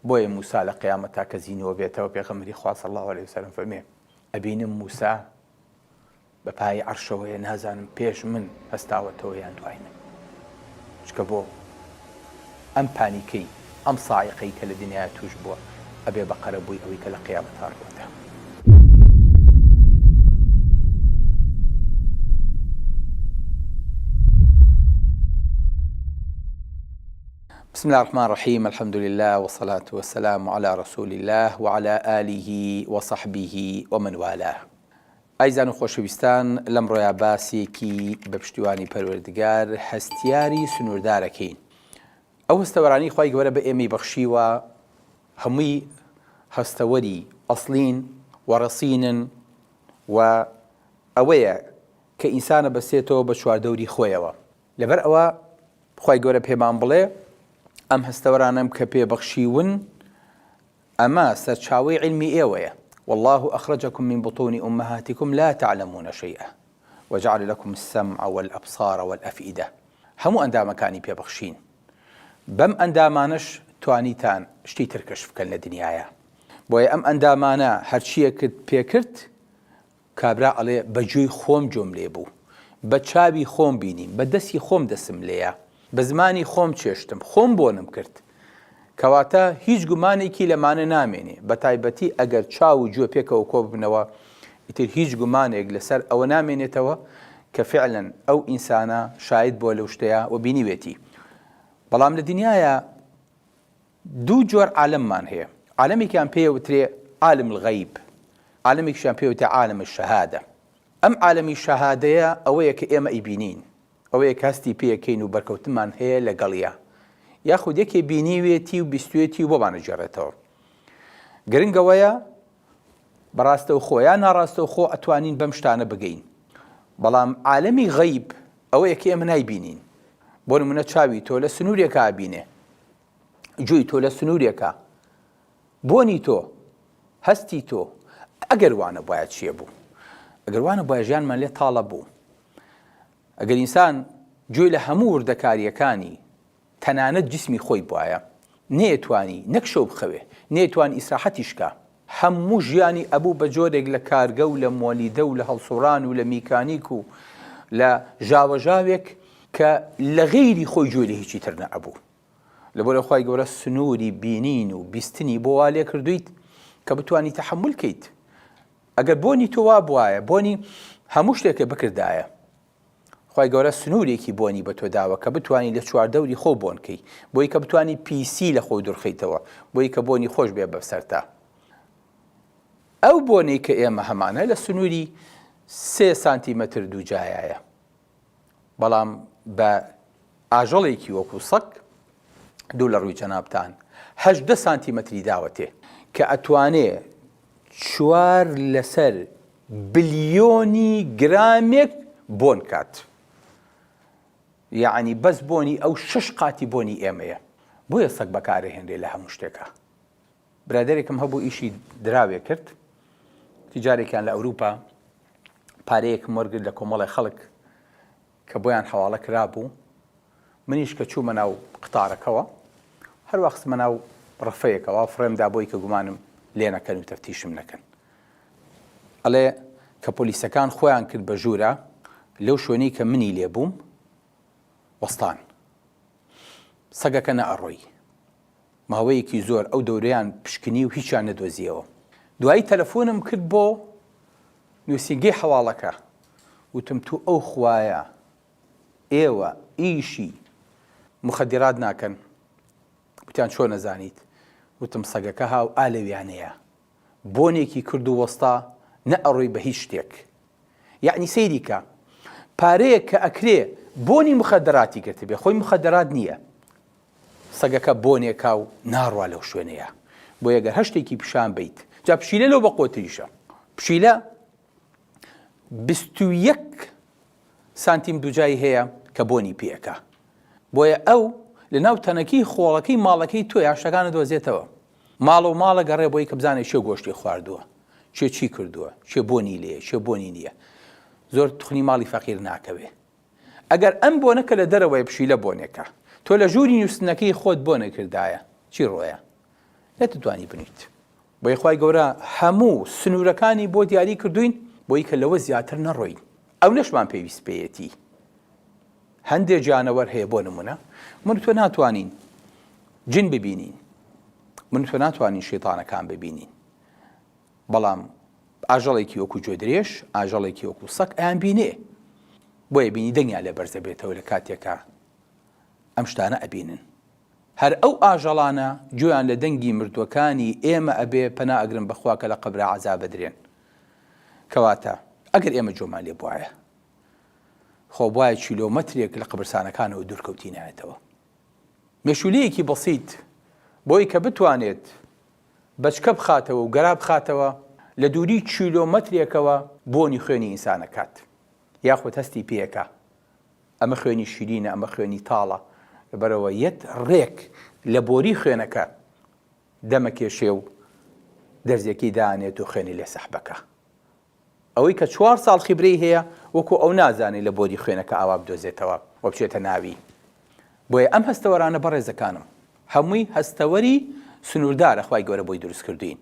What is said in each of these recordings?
بۆیە موسا لە قیامەتا کە زینووە بێتەوە پێغەمبەری خوا صلی اللە علیە وسلم فەرمێ ئەبینم موسا بە پای عەرشەوەیە نازانم پێش من هەستاوەتەوە یان دوای من چکە بۆ ئەم پانیکەی ئەم ساعیقەی کە لە دنیایا توش بووە ئەبێ بە قەرەبووی ئەوەی کە لە قیامەتا ڕووەدا. بسم اللە الرحمن الرحیم الحمد للە والصلاة والسلام علی رسول اللە وعلی آله وصحبه ومن والاه. ئایزان و خۆشەویستان لەمڕۆیا باسێکی بە پشتیوانی پەروەردگار هەستیاری سنووردارەکەین. ئەو هەستەوەرانەی خوای گەورە بە ئێمەی بەخشیوە هەمووی هەستەوەری ئەسڵین و ڕەسینن و ئەوەیە کە ئینسانە بەسێتەوە بە چواردەوری خۆیەوە. لەبەر ئەوە خوای گەورە پێمان بڵێ ئەم هەستەوەرانەم کە پێ بەخشیون ئەمە سەرچاوەی عیلمی ئێوەیە واللە اخرجکم من بطون امهاتکم لا تعلمون شیئا وجعل لکم السمع والابصار والافئدە هەموو ئەندامەکانی پێ بەخشین بەم ئەندامانەش توانیتان شتی تر کەشف بکەن لە دنیایا بۆیە ئەم ئەندامانە هەرچیەکت پێکرد کابرا ئەڵێ بە گوێی خۆم گوێم لێ بوو، بە چاوی خۆم بینیم، بە دەسی خۆم دەسم لێیا، بە زمانی خۆم چێشتم، خۆم بۆنم کرد. کەواتە هیچ گومانێکی لەمانە نامێنێ، بە تایبەتی ئەگەر چاو و گوێ پێکەوە کۆ ببنەوە، ئیتر هیچ گومانێک لەسەر ئەوە نامێنێتەوە کە فیعلەن ئەو ئینسانە شاید بووە لەو شتەیا و بینیوێتی. بەڵام لە دنیایا دوو جۆر عالەممان هەیە، عالەمێکیان پێ ئەوترێ عالم الغیب، عالەمێکیشیان پێ ئەوترێ عالم الشهادە. ئەم عالەمی شەهادەیە ئەوەیە کە ئێمە ئەیبینین، ئەوەیە کە هەستی پێ ئەکەین و بەرکەوتنمان هەیە لەگەڵیا، یاخود یەکێ بینیوێتی و بیستوێتی و بۆمان ئەگێڕێتەوە. گرنگ ئەوەیە بە ڕاستەوخۆ یا ناڕاستەوخۆ ئەتوانین بەم شتانە بگەین. بەڵام عالەمی غەیب ئەوەیە کە ئێمە نایبینین. بۆ نمونە چاوی تۆ لە سنوورێکا ئەبینێ، گوێی تۆ لە سنوورێکە، بۆنی تۆ، هەستی تۆ، ئەگەر وا نەبوایە چییە بوو؟ ئەگەر وا نەبوایە ژیانمان لێ تاڵە بوو. ئەگەر ئینسان گوێی لە هەموو وردەکارییەکانی تەنانەت جسمی خۆی بوایە، نەیەتوانی نەک شەو بخەوێ، نەیەتوانی ئیسراحەتیش کا. هەموو ژیانی ئەبوو بە جۆرێک لە کارگە و لە مۆلیدە و لە هەڵسوڕان و لە میکانیک و لە ژاوەژاوێک کە لە غەیری خۆی گوێی لە هیچی تر نەئەبوو. لەبەرئەوە خوای گەورە سنووری بینین و بیستنی بۆ وا لێ کردوویت کە بتوانی تەحەمول کەیت. ئەگەر بۆنی تۆ وا بوایە بۆنی هەموو شتێکە بکردایە. خوای گەورە سنوورێکی بۆنی بە تۆ داوە کە بتوانی لە چواردەوری خۆ بۆن کەی بۆی کە بتوانی پیسی لە خۆ دوورخەیتەوە بۆی کە بۆنی خۆش بێ بەسەرتا. ئەو بۆنەی کە ئێمە هەمانە لە سنووری سێ سانتیمەتر دووجایایە. بەڵام بە ئاژەڵێکی وەکو سەگ دوو لە ڕووی جەنابتان 18 سانتیمەتری داوەتێ کە ئەتوانێ چوار لەسەر بلیۆنی گرامێک بۆن کات یەعنی بەس بۆنی ئەو شەش قاتی بۆنی ئێمەیە بۆیە سەگ بەکارەهێنرێ لە هەموو شتێکا برادەرێکم هەبوو ئیشی دراوێ کرد تجارێکیان لە ئەوروپا پارەیەکم وەرگرت لە کۆمەڵی خەڵک کە بۆیان حەواڵە کرابوو منیش کە چوومە ناو قتارەکەوە هەروا خستمە ناو ڕەفەیەکەوە فڕێم دا بۆی کە گومانم لێ نەکەن و تەفتیشم نەکەن ئەڵێ کە پۆلیسەکان خۆیان کرد بە ژوورە لەو شوێنەی کە منی لێ بووم وەستان سەگەکە نەئەڕۆی ماوەیەکی زۆر ئەو دەورەیان پشکنی و هیچیان نەدۆزیەوە. دوایی تەلەفۆنم کرد بۆ نووسینگەی حەواڵەکە، وتم تو ئەو خوایە ئێوە ئیشی موخەدیرات ناکەن؟ وتیان چۆن ئەزانیت؟ وتم سەگەکە هاو ئا لەویانەیە. بۆنێکی کرد و وەستا نەئەڕۆی بە هیچ شتێک. یەعنی سەیری کە پارەیەک کە ئەکرێ بۆنی موخەدەراتی گرتبێ خۆی موخەدەرات نییە. سەگەکە بۆنێکا و ناڕوا لەو شوێنەیە بۆیە گەر هەر شتێکی پیشان بەیت جا پشیلە لەو بەقوەتریشە پشیلە 21 سانتیم دووجای هەیە کە بۆنی پێەکە بۆیە ئەو لە ناو تەنەکی خۆڵەکەی ماڵەکەی تۆ یاشتەکانە دۆزێتەوە ماڵە و ماڵە گەڕێ بۆی کە بزانێت چێ گۆشتی خواردووە چێ چی کردووە چێ بۆنی لێ چێ بۆنی نییە زۆر تخنی ماڵی فەقیر ناکەوێ ئەگەر ئەم بۆنە کە لە دەرەوەیە پشیلە بۆنێکە تۆ لە ژووری نووستنەکەی خۆت بۆنە کردایە چی ڕۆیە؟ نەتتوانی بنویت. بۆیە خوای گەورە هەموو سنوورەکانی بۆ دیاری کردووین بۆی کە لەوە زیاتر نەڕۆین. ئەونەشمان پێویست پێیەتی. هەندێ گیانەوەر هەیە بۆ نمونە من و تۆ ناتوانین جن ببینین، من و تۆ ناتوانین شەیتانەکان ببینین، بەڵام ئاژەڵێکی وەکو گوێدرێژ، ئاژەڵێکی وەکو سەگ ئەیان بینێ. بۆیە بینی دەنگیان لێ بەرز دەبێتەوە لە کاتێکا ئەم شتانە ئەبینن. هەر ئەو ئاژەڵانە گوێیان لە دەنگی مردووەکانی ئێمە ئەبێ پەنا ئەگرن بە خوا کە لە قەبرا عەزاب ئەدرێن. کەواتە ئەگەر ئێمە گوێمان لێ بوایە خۆ بوایە کیلۆمەترێک لە قەبرسانەکانەوە دوور کەوتینایەتەوە. مێشوولەیەکی بەسیت بۆی کە بتوانێت بەچکە بخاتەوە و گەرا بخاتەوە لە دووری کیلۆمەترێکەوە بۆنی خوێنی ئینسان ئەکات یاخود هەستی پێ ئەکا ئەمە خوێنی شیرینە ئەمە خوێنی تاڵە لەبەرئەوە یەت ڕێک لە بۆری خوێنەکە دەمەکێشێ و دەرزێکی دانێت و خوێنی لێ سەحبەکە ئەوەی کە چوار ساڵ خیبرەی هەیە وەکو ئەو نازانێ لە بۆری خوێنەکە ئاوا بدۆزێتەوە و بچێتە ناوی. بۆیە ئەم هەستەوەرانە بەڕێزەکانم هەمووی هەستەوەری سنووردارە خوای گەورە بۆی دروست کردوین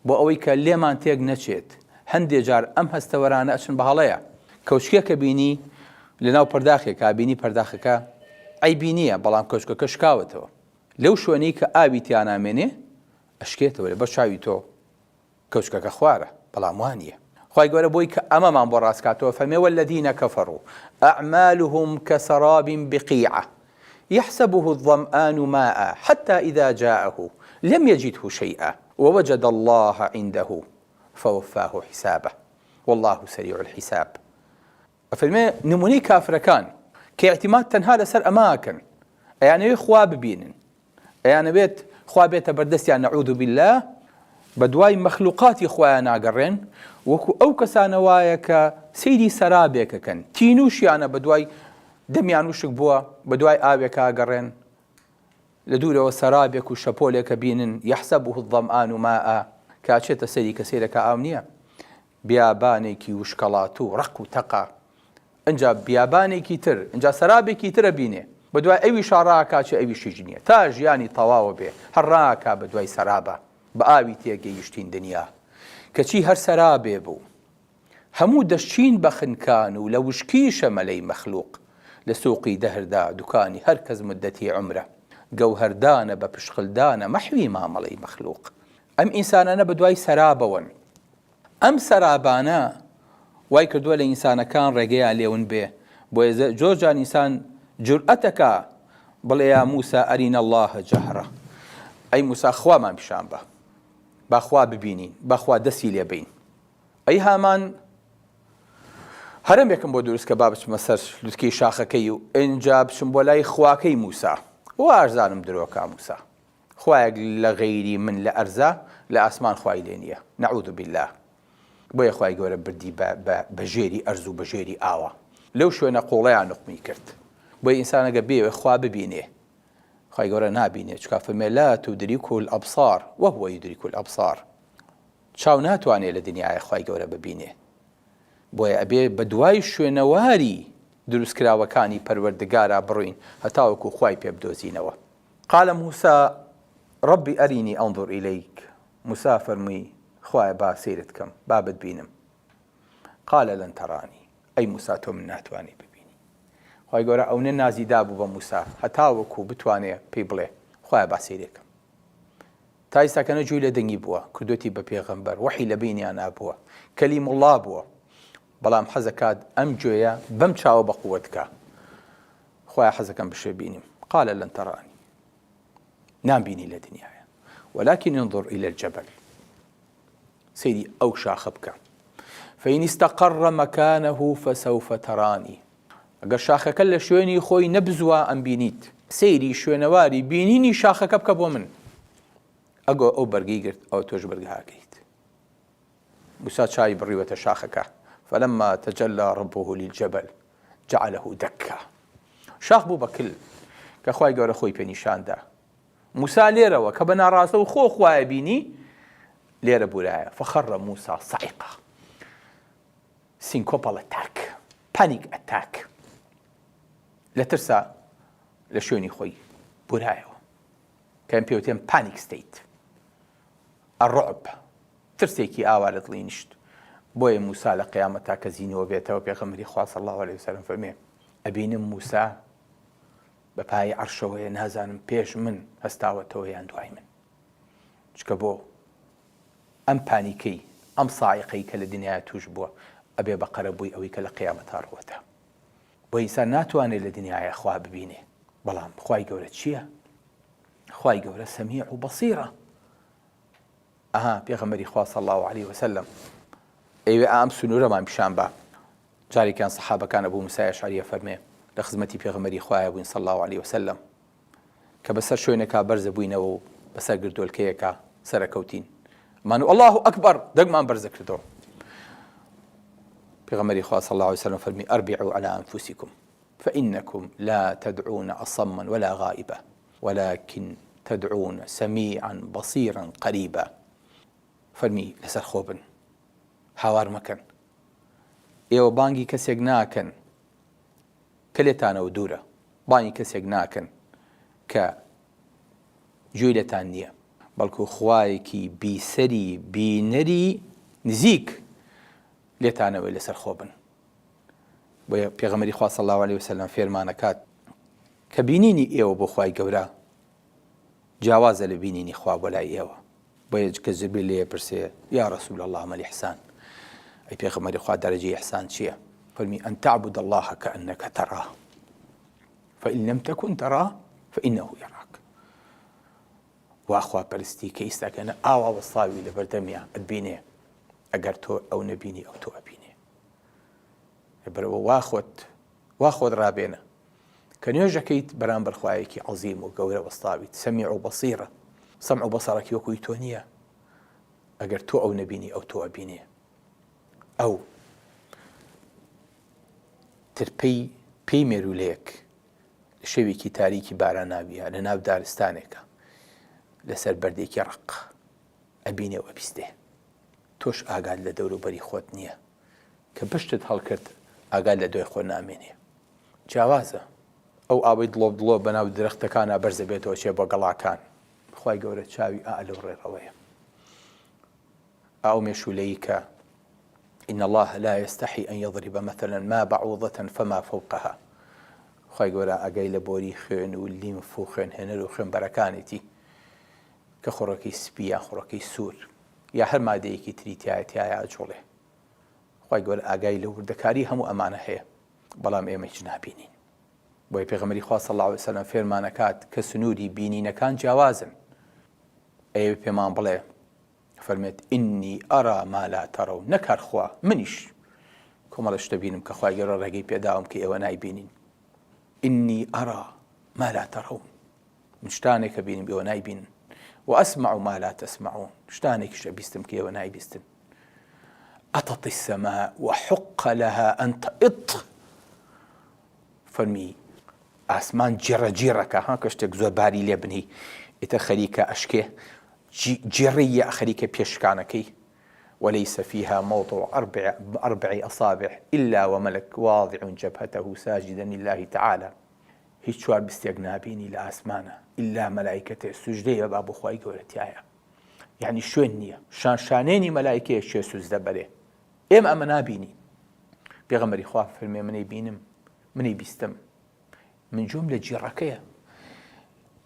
بۆ ئەوەی کە لێمان تێک نەچێت هەندێ جار ئەم هەستەوەرانە ئەچن بە هەڵەیە کەوچکێکە بینی لەناو پەرداخێکا بینی پەرداخەکە عەیبی نییە بەڵام کەوچکەکە شکاوەتەوە لەو شوێنەی کە ئاوی تیا نامێنێ ئەشکێتەوە لەبەر چاوی تۆ کەوچکەکە خوارە بەڵام وا نییە خوای گەورە بۆی کە ئەمەمان بۆ ڕاست کاتەوە فەرمێ والذین کفروا اعمالهم کسراب بقیعە یحسبه الظمآن ماء حتى اذا جاءه لم يجده شيئا ووجد الله عنده فوفاه حسابه والله سريع الحساب ئەفەرمێ نمونەی کافرەکان کە ئیعتیماد تەنها لەسەر ئەمە ئەکەن ئەیانەوێ خوا ببینن ئەیانەوێت خوا بێتە بەردەستیان نعوذ باللە بەدوای مەخلوقاتی خوایان ناگەڕێن وەکو ئەو کەسانە وایە کە سەیری سەرابێکەکەن تینوشیانە بەدوای دەمیان وشک بووە بەدوای ئاوێکا گەڕێن لە دوورەوە سەرابێک و شەپۆلێکە بینن یحسبه الظمآن ماء کاچێتە سەری کە سەیرەکە ئاو نییە بیابانێکی وشکەڵاتوو ڕەق و تەقە، ئنجا بیابانێکی تر، ئنجا سەرابێکی تر ئەبینێ، بەدوای ئەویشا ڕائەکا چێ ئەویش هیچ نییە، تا ژیانی تەواوە بێ هەر ڕائەکا بەدوای سەرابا، بە ئاوی تێ گەیشتین دنیا، کەچی هەر سەرابێ بوو. هەموو دەشچین بە خنکان و لە وشکیشە مەلەی مەخلووق، لە سووقی دەهردا دوکانی هەر کەس موددەتی عومرە، گەوهەردانە بە پشقلدانە مەحوی مامەڵەی مەخلووق. ئەم ئینسانانە بەدوای سەرابەوەن. ئەم سەرابانە وای کردووە لە ئینسانەکان ڕێگەیان لێ ون بێ، بۆیە زۆر جار ئینسان جورئەتەکا بڵێ یا موسا ارینا اللە جهرە، ئەی موسا خوامان پیشان بە، با خوا ببینین، با خوا دەستی لێ بەین. ئەی هامان هەرەمێکم بۆ دروست کە با بچمە سەر لوتکەی شاخەکەی و ئینجا بچم بۆ لای خواکەی موسا، واشزانم درۆکا موسا. خوایەک لە غەیری من لە ئەرزا لە ئاسمان خوای لێ نیە نعوذ باللە بۆیە خوای گەورە بردی بە بە بە ژێری ئەرز و بە ژێری ئاوا لەو شوێنە قوڵەیا نوقمی کرد بۆیە ئینسان ئەگەر بێوێ خوا ببینێ خوای گەورە نابینێ چونکە فەرمێ لا تدرکه الابصار وهو یدرک الابصار چاو ناتوانێ لە دنیاە خوای گەورە ببینێ بۆیە ئەبێ بەدوای شوێنەواری دروستکراوەکانی پەروەردگارا بڕۆین هەتاوەکو خوای پێ بدۆزینەوە قال موسی رب ارینی انظر الیک، موسی فەرمووی، خوایە با سەیرت کەم، با بتبینم. قال لن ترانی، ئەی موسی تۆ من ناتوانی ببینی. خوای گەورە ئەونە نازی دابوو بە موسی هەتاوەکو بتوانێ پێی بڵێ، خوایە با سەیرێ کەم. تا ئیستا کە نە گوێی لە دەنگی بووە، کردۆتی بە پێغەمبەر، وەحی لە بەینیانا بووە، کەلیم اللە بووە، بەڵام حەزەکات ئەم گوێیە بەم چاوە بە قوت کا. خوایە حەزەکەم بشێ بینیم قال لن ترانی نامبینی لە دنیاە ولكن انظر الى الجبل سەیری ئەو شاخە بکە فإن استقر مكانه فسوف تراني ئەگەر شاخەکە لە شوێنی خۆی نەبزوە ئەم بینیت سەیری شوێنەواری بینینی شاخەکە بکە بۆ من ئەگۆ ئەو بەرگی گرت ئەو تۆش بەرگهاکەیت موسا چاوی بڕیوەتە شاخەکە، فلما تجلی ربه للجبل جعله دکا، شاخ بوو بە کل، کە خوای گەورە خۆی پێ نیشان دا. موسا لێرەوە کە بە ناڕاستەوخۆ خوایە بینی، لێرە بورایە، فخر موسی صعقا، syncopal attack، panic attack، لە ترسا لە شوێنی خۆی بورایەوە، کە پێوتێن panic state. الرعب، ترسێکی ئاوا لە دڵی نیشت، بۆیە موسا لە قیامەتا کە زینووە بێتەوە پێغەمبەری خوا صلی اللە علیە وسلم فەرمێ ئەبینم موسا بە پای عەرشەوەیە نازانم پێش من هەستاوەتەوە یان دوای من چکە بۆ ئەم پانیکەی ئەم ساعیقەی کە لە دنیایا توش بووە ئەبێ بە قەرەبووی ئەوەی کە لە قیامەتا ڕووەدا بۆ ئینسان ناتوانێت لە دنیایا خوا ببینێ بەڵام خوای گەورە چییە؟ خوای گەورە سەمیع و بەسیرە ئەها پێغەمبەری خوا صلی الله علیه وسلم ئەیوێ ئام سنوورەمان پیشان با جارێکیان سەحابەکان ئەبوو موسای ئەشعەریە فەرمێ لە خزمەتی پێغەمبەری خوایە بووین صلی الله علیه وسلم کە بەسەر شوێنێکا بەرزە بووینەوە و بەسەر گردۆلکەیەکا سەرەکەوتین مان و الله اکبر دەنگمان بەرزە کردەوە پێغەمبەری خوا صلی الله علیه وسلم فەرمی اربعوا علی انفسکم فانکم لا تدعون اصما ولا غائبا ولکن تدعون سمیعا بصیرا قریبا فەرمی لەسەر خۆ بن هاوار مەکەن ئێوە بانگی کەسێک ناکەن کە لێتانەوە دوورە بانگی کەسێک ناکەن کە گوێی لێتان نییە بەڵکو خوایەکی بیسەری بینەری نزیک لێتانەوەی لەسەر خۆ بن بۆیە پێغەمبەری خوا صلی اللە علیە وسلم فێرمانەکات کە بینینی ئێوە بۆ خوای گەورە جیاوازە لە بینینی خوا بۆ لای ئێوە بۆیە کە جبریل لێ پرسێ یا رسول الله ما الإحسان ئەی پێغەمبەری خوا دەرەجەی ئیحسان چییە فەرمی أن تعبد الله كأنك تراه فإن لم تكن تراه فإنه يراك وا خواپەرستی کە ئیستاکەنە ئاوا وەستاوی لەبەردەمیا ئەتبینێ ئەگەر تۆ ئەو نەبینی ئەو تۆ ئەبینێ لەبەرئەوە وا خۆت وا خۆت ڕابێنە کە نوێژەکەیت بەرامبەر خوایەکی عەزیم و گەورە وەستاویت سەمیع و بەسیرە سەمع و بەسەڕەکی وەکوی تۆ نییە ئەگەر تۆ ئەو نەبینی ئەو تۆ ئەبینێ ئەو ترپەی پێی مێرولەیەک لە شەوێکی تاریکی باراناویە لە ناو دارستانێکە لەسەر بەردێکی ڕق ئەبینێ و ئەبیستێ تۆش ئاگات لە دەوروبەری خۆت نییە کە پشتت هەڵکرد ئاگات لە دوای خۆت نامێنێ جیاوازە ئەو ئاوەی دڵۆپ دڵۆپ بەناو درەختەکانا بەرز ئەبێتەوە چێ بۆ گەڵاکان خوای گەورە چاوی ئا لەو ڕێڕەوەیە ئەو مێشولەی کە إن الله لا يستحي أن يضرب مثلا ما بعوضة فما فوقها خوای گەورە ئاگای لە بۆری خوێن و لیمف و خوێنهێنەر و خوێنبەرەکانێتی کە خڕۆکەی سپی یان خڕۆکەی سوور یا هەر مادەیەکی تری تایە تایە ئەجوڵێ خوای گەورە ئاگای لە وردەکاری هەموو ئەمانە هەیە بەڵام ئێمە هیچ نابینین بۆیە پێغەمبەری خوا صلی اللە علیه وسلم فێرمانەکات کە سنووری بینینەکان جیاوازن ئەیەوێ پێمان بڵێ فەرمێت ئینی ئەرا ما لا تەرەون نەک هەر خوا منیش کۆمەڵە شتە بینم کە خوای گەورە ڕێگەی پێداوم کە ئێوە نایبینین ئینی ئەرا ما لا تەرەون من شتانێک ئەبینم ئێوە نایبینن وأسمع ما لا تسمعون شتانێکیش ئەبیستم کە ئێوە نایبیستن أطت السماء وحق لها أن تئط فەرمی ئاسمان جێڕە جێڕەکە ها کە شتێک زۆر باری لێ بنی ئیتر خەریکە ئەشکێ جێڕەیە خەریکە پێشکانەکەی وليس فيها موضع أربع, أربع أصابع إلا وملك واضع جبهته ساجدا لله تعالى هیچ چوار بستێک نابینی لە ئاسمانە ئیلا مەلایکەتێ سوجدەی ئەبا بۆ خوای گەورە تیایە یعنی شوێن نییە شان شانێنی مەلایکەیە شێ سوجدە بەرێ ئێمە ئەمە نابینی پێغەمبەری خوا فەرمێ منەی بینم منەی بیستم من جۆم لە جیڕەکەیە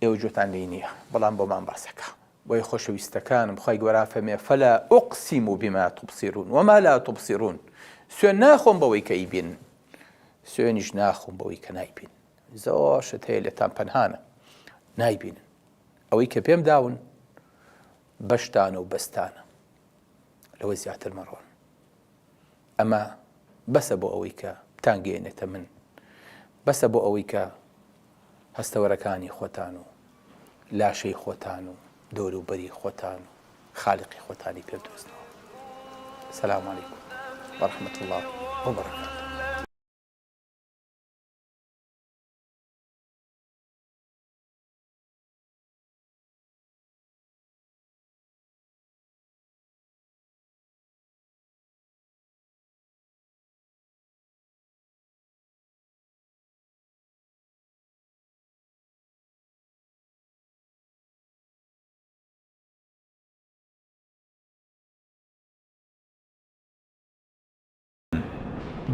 ئێوە جۆتان لێی نییە بەڵام بۆمان باسەکە بۆیە خۆشەویستەکانم خوای گەورە فەرمێ فلا اقسم بما تبصرون وما لا تبصرون سوێن ناخۆم بەوەی کە ئیبین سوێنیش ناخۆم بەوەی کە نایبین زۆر شت هەیە لێتان پەنهانە نایبینن ئەوەی کە پێم داون بەشتانە و بەستانە لەوە زیاتر مەڕۆن ئەمە بەسە بۆ ئەوەی کە بتانگەیەنێتە من، بەسە بۆ ئەوەی کە هەستەوەرەکانی خۆتان و لاشەی خۆتان و دەوروبەری خۆتان و خالقی خۆتانی پێ بدۆزنەوە. سلام علیکم و رحمة اللە و برکاته.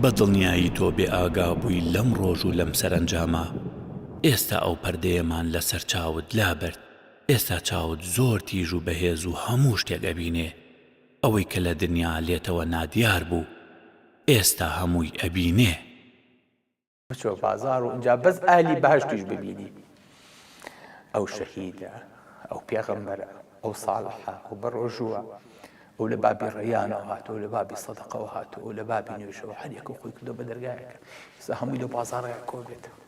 بە دڵنیایی تۆ بێ ئاگا بووی لەم ڕۆژ و لەم سەرەنجامە، ئێستا ئەو پەردەیەمان لەسەر چاوت لابرد، ئێستا چاوت زۆر تیژ و بەهێز و هەموو شتێک ئەبینێ، ئەوەی کە لە دنیا لێتەوە نادیار بوو، ئێستا هەمووی ئەبینێ. بچۆ بازاڕ و ئینجا بەس ئەهلی بەهەشتیش ببینی ئەو شەهیدە ئەو پێغەمبەرە ئەو ساڵحە ئەو بەڕۆژووە ئەو لە بابی ڕێیانەوە هاتووە لە بابی سەدەقەوە هاتووە لە بابی نوێژەوە هەر یەکە خۆی کردو بە دەرگایەکە ئێستا هەمووی لە بازاڕەیە کۆ بێتەوە.